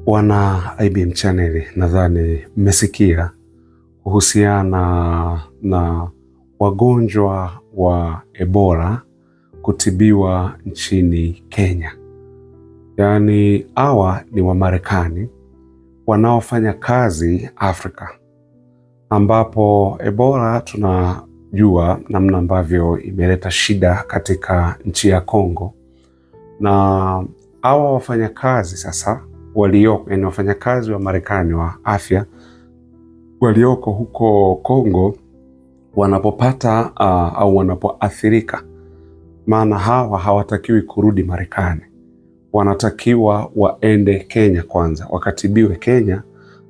Wana IBM Channel, nadhani mmesikia kuhusiana na wagonjwa wa Ebola kutibiwa nchini Kenya. Yaani hawa ni Wamarekani wanaofanya kazi Afrika, ambapo Ebola tunajua namna ambavyo imeleta shida katika nchi ya Kongo, na hawa wafanyakazi sasa walioko, yani wafanyakazi wa Marekani wa afya walioko huko Kongo wanapopata au wanapoathirika, maana hawa hawatakiwi kurudi Marekani, wanatakiwa waende Kenya kwanza wakatibiwe Kenya,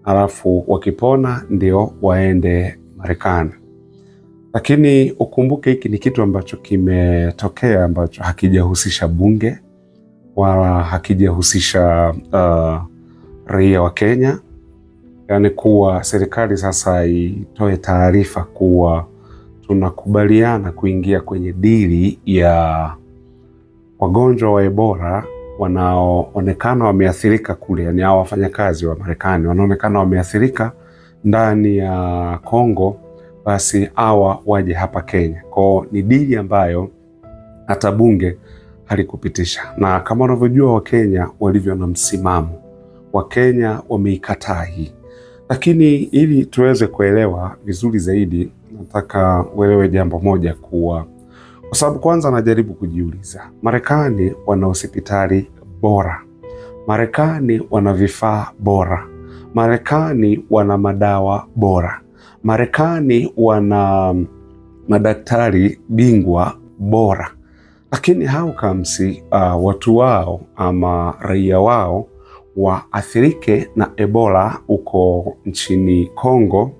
alafu wakipona ndio waende Marekani. Lakini ukumbuke hiki ni kitu ambacho kimetokea ambacho hakijahusisha bunge wala hakijahusisha raia wa Kenya, yaani kuwa serikali sasa itoe taarifa kuwa tunakubaliana kuingia kwenye dili ya wagonjwa wa Ebola wanaoonekana wameathirika kule, yani hao wafanyakazi wa Marekani wanaonekana wameathirika ndani ya Kongo, basi hawa waje hapa Kenya. Kwao ni dili ambayo hata bunge halikupitisha, na kama unavyojua Wakenya walivyo na msimamo, Wakenya wameikataa hii. Lakini ili tuweze kuelewa vizuri zaidi, nataka uelewe jambo moja kuwa, kwa sababu kwanza najaribu kujiuliza, Marekani wana hospitali bora, Marekani wana vifaa bora, Marekani wana madawa bora, Marekani wana madaktari bingwa bora, lakini how comes watu wao ama raia wao waathirike na Ebola huko nchini Kongo,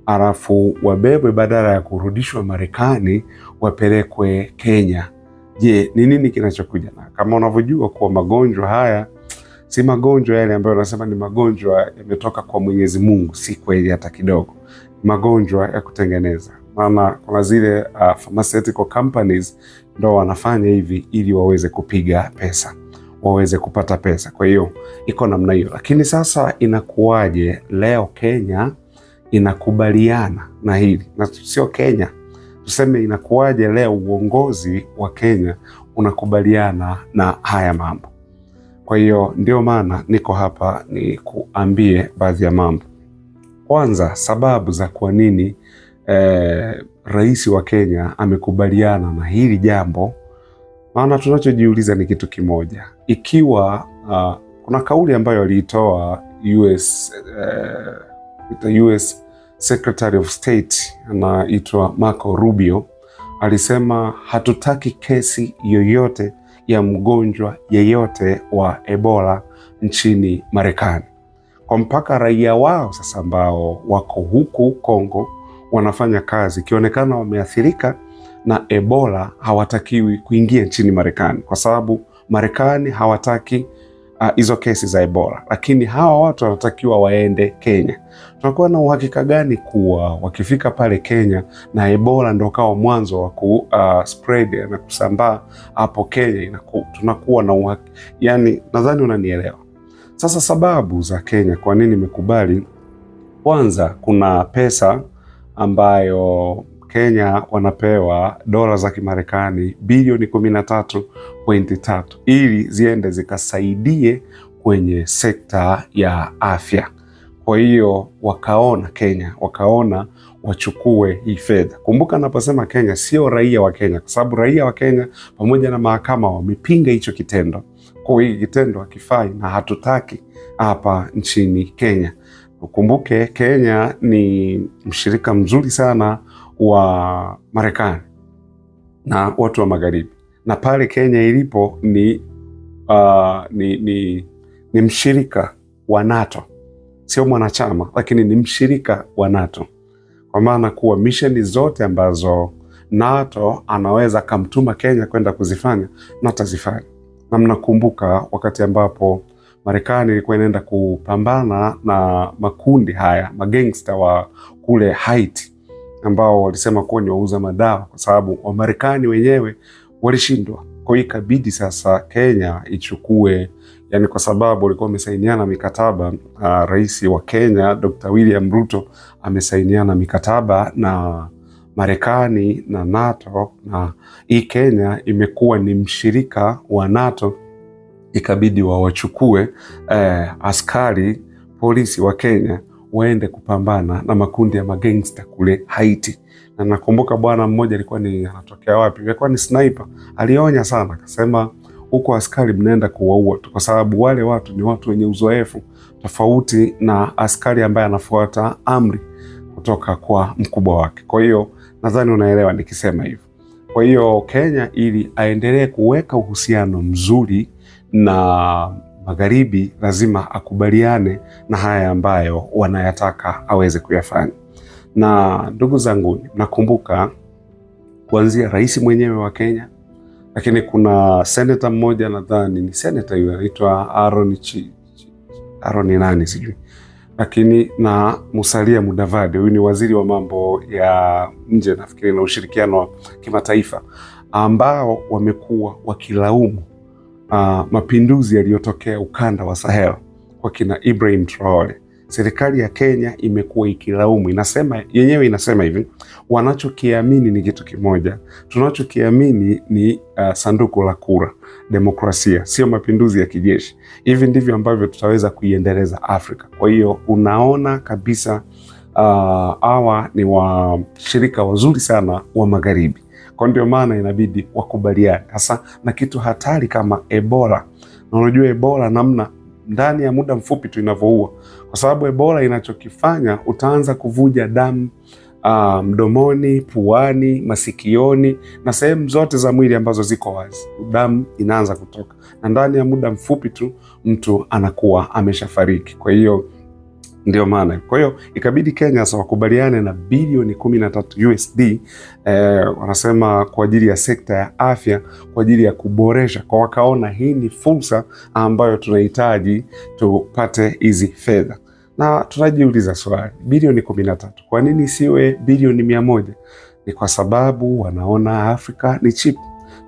alafu wabebwe badala ya kurudishwa Marekani wapelekwe Kenya. Je, ni nini kinachokuja? Na kama unavyojua kuwa magonjwa haya si magonjwa yale ambayo unasema ni magonjwa yametoka kwa Mwenyezi Mungu, si kweli hata kidogo. Magonjwa ya kutengeneza, maana kuna zile pharmaceutical companies ndo wanafanya hivi ili waweze kupiga pesa, waweze kupata pesa. Kwa hiyo iko namna hiyo, lakini sasa inakuwaje leo Kenya inakubaliana na hili? Na sio Kenya, tuseme inakuwaje leo uongozi wa Kenya unakubaliana na haya mambo? Kwa hiyo ndio maana niko hapa ni kuambie baadhi ya mambo. Kwanza, sababu za kwa nini rais wa Kenya amekubaliana na hili jambo. Maana tunachojiuliza ni kitu kimoja, ikiwa kuna kauli ambayo aliitoa US Secretary of State anaitwa Marco Rubio, alisema hatutaki kesi yoyote ya mgonjwa yeyote wa Ebola nchini Marekani, kwa mpaka raia wao sasa ambao wako huku Kongo wanafanya kazi, ikionekana wameathirika na Ebola hawatakiwi kuingia nchini Marekani kwa sababu Marekani hawataki hizo kesi za Ebola, lakini hawa watu wanatakiwa waende Kenya. Tunakuwa na uhakika gani kuwa wakifika pale Kenya na Ebola ndo kawa mwanzo wa ku spread na kusambaa hapo Kenya? Tunakuwa na uhakika, yani nadhani unanielewa. Sasa sababu za Kenya kwa nini imekubali, kwanza kuna pesa ambayo Kenya wanapewa dola za Kimarekani bilioni 13.3 ili ziende zikasaidie kwenye sekta ya afya. Kwa hiyo wakaona Kenya, wakaona wachukue hii fedha. Kumbuka naposema Kenya sio raia wa Kenya, kwa sababu raia wa Kenya pamoja na mahakama wamepinga hicho kitendo. Kwa hiyo kitendo hakifai na hatutaki hapa nchini Kenya. Ukumbuke Kenya ni mshirika mzuri sana wa Marekani na watu wa Magharibi, na pale Kenya ilipo ni mshirika wa NATO, sio mwanachama, lakini ni mshirika wa NATO, kwa maana kuwa misheni zote ambazo NATO anaweza akamtuma Kenya kwenda kuzifanya na atazifanya. Na mnakumbuka wakati ambapo Marekani ilikuwa inaenda kupambana na makundi haya magangsta wa kule Haiti ambao walisema kuwa ni wauza madawa, kwa sababu Wamarekani wenyewe walishindwa. Kwa hiyo ikabidi sasa Kenya ichukue yaani kwa sababu walikuwa wamesainiana mikataba. Rais wa Kenya Dr. William Ruto amesainiana mikataba na Marekani na NATO, na hii Kenya imekuwa ni mshirika wa NATO, ikabidi wawachukue askari polisi wa Kenya waende kupambana na makundi ya magangsta kule Haiti. Na nakumbuka bwana mmoja alikuwa ni anatokea wapi, alikuwa ni sniper, alionya sana akasema, huko askari mnaenda kuwaua tu, kwa sababu wale watu ni watu wenye uzoefu tofauti na askari ambaye anafuata amri kutoka kwa mkubwa wake. Kwa hiyo nadhani unaelewa nikisema hivyo. Kwa hiyo Kenya ili aendelee kuweka uhusiano mzuri na Magharibi lazima akubaliane na haya ambayo wanayataka aweze kuyafanya. Na ndugu zangu, nakumbuka kuanzia rais mwenyewe wa Kenya, lakini kuna seneta mmoja, nadhani ni seneta yule anaitwa Aaron Aaron nani sijui, lakini na Musalia Mudavadi, huyu ni waziri wa mambo ya nje nafikiri na ushirikiano wa kimataifa, ambao wamekuwa wakilaumu mapinduzi yaliyotokea ukanda wa Sahel kwa kina Ibrahim Traore. Serikali ya Kenya imekuwa ikilaumu, inasema yenyewe, inasema hivi, wanachokiamini ni kitu kimoja, tunachokiamini ni sanduku la kura, demokrasia, sio mapinduzi ya kijeshi. Hivi ndivyo ambavyo tutaweza kuiendeleza Afrika. Kwa hiyo unaona kabisa hawa ni washirika wazuri sana wa Magharibi. Kwa ndio maana inabidi wakubaliane sasa na kitu hatari kama Ebola. Na unajua Ebola namna ndani ya muda mfupi tu inavyoua, kwa sababu Ebola inachokifanya utaanza kuvuja damu mdomoni, puani, masikioni na sehemu zote za mwili ambazo ziko wazi, damu inaanza kutoka, na ndani ya muda mfupi tu mtu anakuwa ameshafariki. Kwa hiyo ndio maana, kwa hiyo ikabidi Kenya sasa wakubaliane na bilioni 13 USD, wanasema kwa ajili ya sekta ya afya, kwa ajili ya kuboresha, kwa wakaona hii ni fursa ambayo tunahitaji tupate hizi fedha. Na tunajiuliza swali, bilioni 13, kwa nini isiwe bilioni 100? Ni kwa sababu wanaona Afrika ni cheap.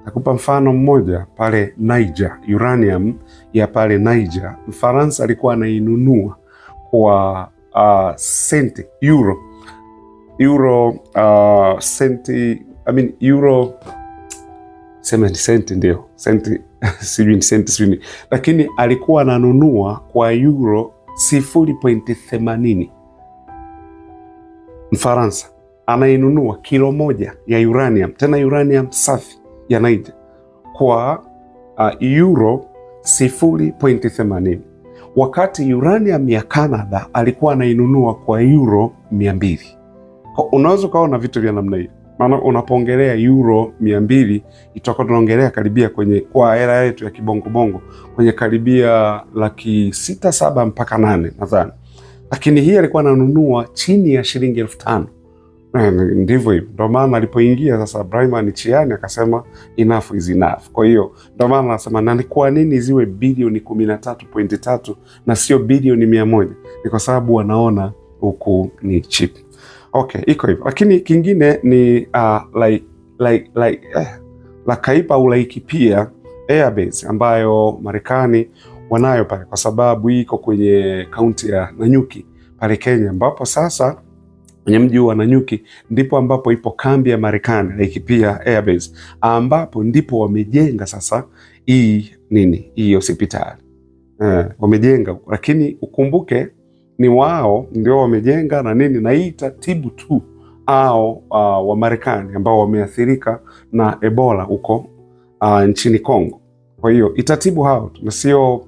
Nakupa mfano mmoja pale Niger, uranium ya pale Niger, Mfaransa alikuwa anainunua kwa senti euro senti, I mean euro, sema ni senti, ndio senti sijui ni senti sijui, lakini alikuwa ananunua kwa euro 0.80. Mfaransa anainunua kilo moja ya uranium, tena uranium safi ya Niger kwa euro 0.80, wakati uranium ya Canada alikuwa anainunua kwa euro 200. Unaweza ukaona vitu vya namna hiyo, maana unapoongelea euro 200 itakuwa tunaongelea karibia kwenye kwa hela yetu ya kibongobongo kwenye karibia 600,000 700 mpaka 8 nadhani, lakini hii alikuwa ananunua chini ya shilingi 5,000. Ndivyo hivyo, ndo maana alipoingia sasa Abdurahman Chiani akasema enough is enough. Kwa hiyo ndo maana anasema na ni kwa nini ziwe bilioni 13.3 na sio bilioni 100? Ni kwa sababu wanaona huku ni cheap. Okay, iko hivyo, lakini kingine ni Laikipia au Laikipia Airbase ambayo Marekani wanayo pale, kwa sababu iko kwenye kaunti ya Nanyuki pale Kenya, ambapo sasa kwenye mji wa Nanyuki ndipo ambapo ipo kambi ya Marekani Laikipia Airbase, ambapo ndipo wamejenga sasa hii nini hii hospitali wamejenga, lakini ukumbuke ni wao ndio wamejenga na nini, na hii itatibu tu au wa Marekani ambao wameathirika na Ebola huko nchini Kongo. Kwa hiyo itatibu hao tu na sio.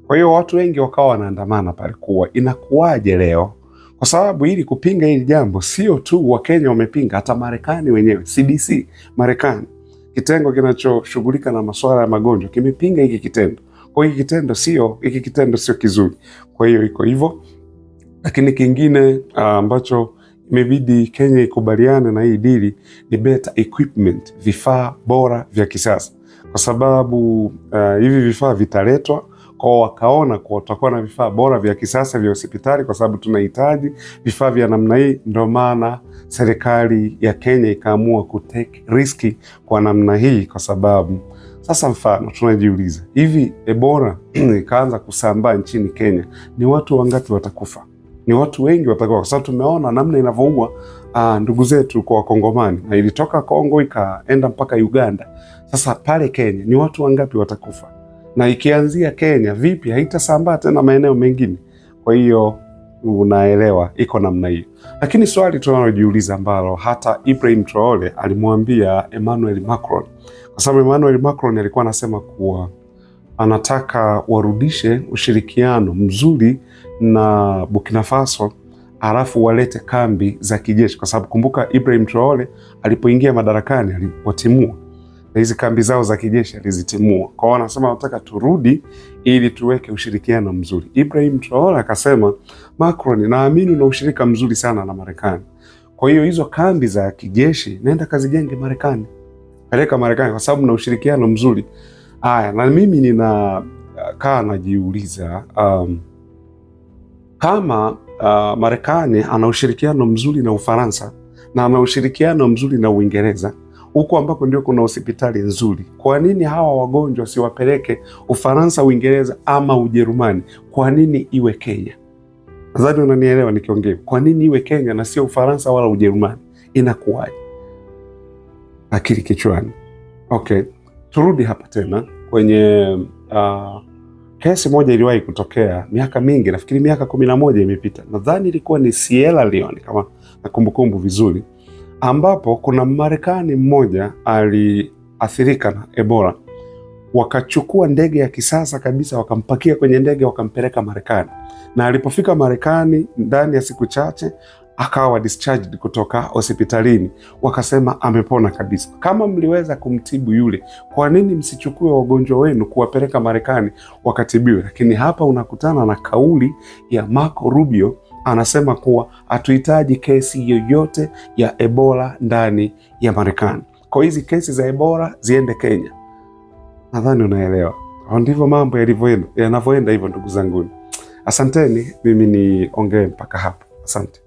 Kwa hiyo watu wengi wakawa wanaandamana pale kuwa inakuwaje leo, kwa sababu ili kupinga hili jambo sio tu Wakenya wamepinga, hata Marekani wenyewe, CDC Marekani, kitengo kinachoshughulika na masuala ya magonjwa kimepinga hiki kitendo. Kwa hiyo hiki kitendo sio kizuri. Kwa hiyo iko hivyo, lakini kingine ambacho imebidi Kenya ikubaliane na hii dili ni better equipment, vifaa bora vya kisasa, kwa sababu hivi vifaa vitaletwa kwa wakaona kuwa tutakuwa na vifaa bora vya kisasa vya hospitali, kwa sababu tunahitaji vifaa vya namna hii. Ndio maana serikali ya Kenya ikaamua kutake riski kwa namna hii, kwa sababu sasa Sasa mfano tunajiuliza hivi, Ebola ikaanza kusambaa nchini Kenya, ni watu wangapi watakufa? Ni watu wengi watakufa, kwa sababu tumeona namna inavyoua ndugu zetu kwa Wakongomani, na ilitoka Kongo ikaenda mpaka Uganda. Sasa pale Kenya ni watu wangapi watakufa? Na ikianzia Kenya vipi, haitasambaa tena maeneo mengine? Kwa hiyo unaelewa iko namna hiyo, lakini swali tunalojiuliza ambalo hata Ibrahim Traore alimwambia Emmanuel Macron, kwa sababu Emmanuel Macron alikuwa anasema kuwa anataka warudishe ushirikiano mzuri na Burkina Faso, alafu walete kambi za kijeshi, kwa sababu kumbuka, Ibrahim Traore alipoingia madarakani aliwatimua na hizi kambi zao za kijeshi alizitimua. Kwa hiyo wanasema wanataka turudi ili tuweke ushirikiano mzuri. Ibrahim Traore akasema, Macron, naamini una ushirika mzuri sana na Marekani, kwa hiyo hizo kambi za kijeshi nenda kazijenge Marekani, peleka Marekani kwa sababu na ushirikiano mzuri. Aya, na mimi ninakaa najiuliza, kama Marekani ana ushirikiano mzuri na Ufaransa na ana ushirikiano mzuri na Uingereza huko ambako ndio kuna hospitali nzuri, kwa nini hawa wagonjwa siwapeleke Ufaransa, Uingereza ama Ujerumani? Kwa nini iwe Kenya? Nadhani unanielewa nikiongea. Kwa nini iwe Kenya na sio Ufaransa wala Ujerumani? Inakuwaje? Akili kichwani. Okay, turudi hapa tena kwenye kesi moja iliwahi kutokea miaka mingi, nafikiri miaka 11 imepita, nadhani ilikuwa ni Sierra Leone kama nakumbukumbu vizuri, ambapo kuna Mmarekani mmoja aliathirika na Ebola. Wakachukua ndege ya kisasa kabisa, wakampakia kwenye ndege, wakampeleka Marekani, na alipofika Marekani ndani ya siku chache akawa discharged kutoka hospitalini, wakasema amepona kabisa. Kama mliweza kumtibu yule, kwa nini msichukue wagonjwa wenu kuwapeleka Marekani wakatibiwe? Lakini hapa unakutana na kauli ya Marco Rubio, anasema kuwa hatuhitaji kesi yoyote ya Ebola ndani ya Marekani, kwa hizi kesi za Ebola ziende Kenya. Nadhani unaelewa, ndivyo mambo yanavyoenda hivyo, ndugu zanguni. Asanteni, mimi niongee mpaka hapa. Asante.